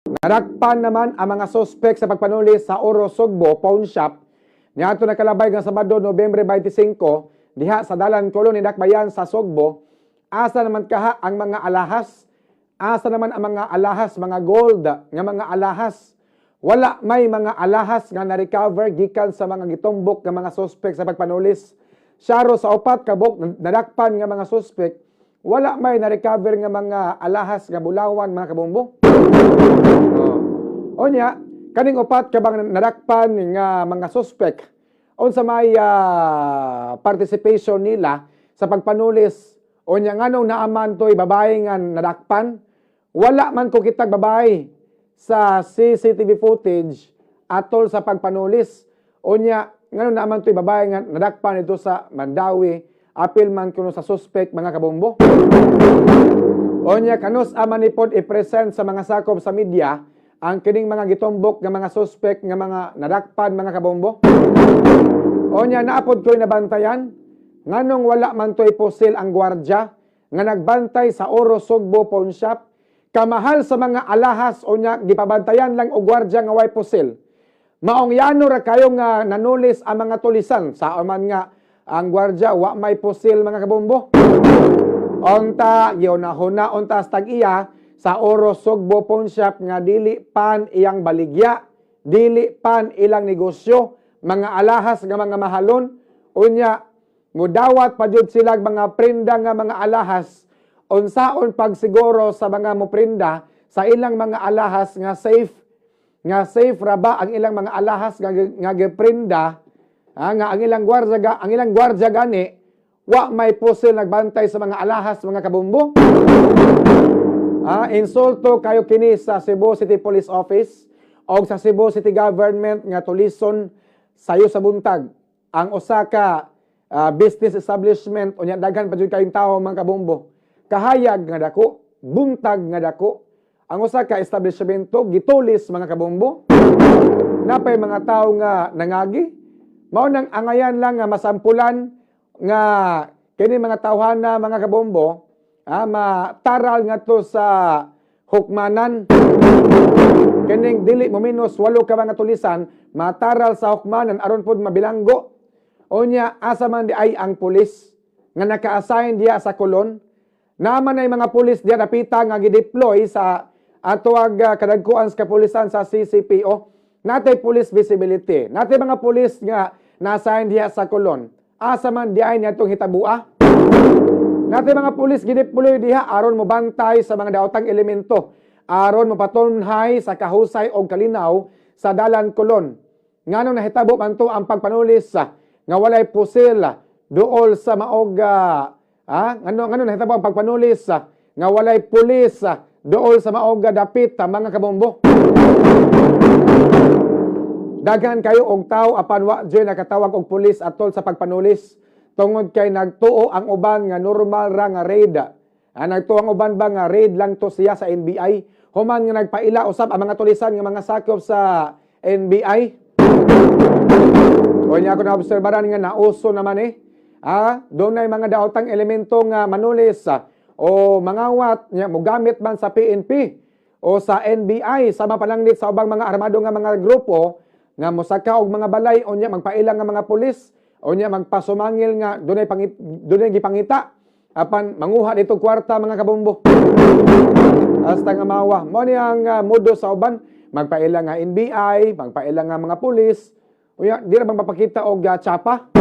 Nadakpan naman ang mga suspect sa pagpanulis sa Oro Sugbo Pawn Shop niadto nakalabay nga Sabado, Nobyembre 25, diha sa Dalan Colon, Dakbayan sa Sugbo. Asa naman kaha ang mga alahas? Asa naman ang mga alahas, mga gold nga mga alahas? Wala may mga alahas nga na-recover gikan sa mga gitumbok nga mga suspect sa pagpanulis. Syaro sa upat kabuk nadakpan nga mga suspect, wala may na-recover nga mga alahas nga bulawan, mga kabombo. Oh. Onya, kaning upat ka bang nadakpan nga mga suspect, unsa may participation nila sa pagpanulis? Onya, nganong naa man to'y babae nga nadakpan? Wala man ko kitag babae sa CCTV footage atol sa pagpanulis. Onya, nganong naa man to'y babae nga nadakpan dito sa Mandaue, apil man kuno sa suspect, mga kabombo? Onya, kanus-a man ni pod i-present sa mga sakop sa media ang kining mga gitumbok nga mga suspect nga mga nadakpan, mga kabombo? Onya, naa pod ko'y nabantayan, nganong wala man to'y pusil ang gwardya nga nagbantay sa Oro Sugbo Pawn Shop? Kamahal sa mga alahas, onya gipabantayan lang og gwardya nga way pusil. Maong yano ra kayo nga nanulis ang mga tulisan sa man nga ang gwardya wa may pusil, mga kabombo. Unta gihuna-huna unta sa tag-iya sa Oro Sugbo Pawn Shop nga dili pan iyang baligya, dili pan ilang negosyo, mga alahas nga mga mahalon. Unya mudawat pa jud sila mga prenda nga mga alahas. Unsaon pagsiguro sa mga moprinda sa ilang mga alahas nga safe ra ba ang ilang mga alahas nga giprinda, nga ang ilang gwardya gani wa may pusil nagbantay sa mga alahas, mga kabombo? Insulto kayo kini sa Cebu City Police Office o sa Cebu City Government nga tulison sayo sa buntag ang usa ka business establishment, unya daghan pa jud kayong tao, mga kabombo. Kahayag nga dako, buntag nga dako, ang usa ka establishmento gitulis, mga kabombo. Napay mga tao nga nangagi. Mao nang angayan lang nga masampulan nga kini mga tawhana, mga kabombo, mataral ngadto sa hukmanan. Kining dili mo minus walo ka mga tulisan, mataral sa hukmanan aron pod mabilanggo. Unya, asa man di ay ang pulis nga naka-assign diya sa Colon? Naa man ay mga pulis diya napita nga gideploy sa atoag kadagkuan sa kapulisan sa CCPO. Natay police visibility. Natay mga pulis nga na-assign diya sa Colon. Asa man di ay niadtong hitabua? Natay mga pulis gideploy diha aron mobantay sa mga daotang elemento, aron mopatunhay sa kahusay og kalinaw sa Dalan Colon. Nganong nahitabo man to ang pagpanulis nga walay pusil duol sa maog ngano nahitabo ang pagpanulis nga walay pulis duol sa maog dapit, mga kabombo? Daghan kayo og tao apan wa joy nakatawag og pulis atol sa pagpanulis tungod kay nagtuo ang uban nga normal ra nga raid. Nagtuo ang uban ba nga raid lang to siya sa NBI human nga nagpaila usab ang mga tulisan nga mga sakop sa NBI. O niya ako naobserbaran nga nauso naman eh. Dunay mga daotang elemento nga manulis o mangawat nya mogamit man sa PNP o sa NBI sama panangnit sa ubang mga armado nga mga grupo nga mosaka og mga balay, unya magpaila nga mga pulis, unya magpasumangil nga dunay gipangita apan manguha dito kwarta, mga kabombo. Hasta nga mawa mo ni ang modo sa uban, magpaila nga NBI, magpaila nga mga pulis, unya di ra bang mapakita og tsapa.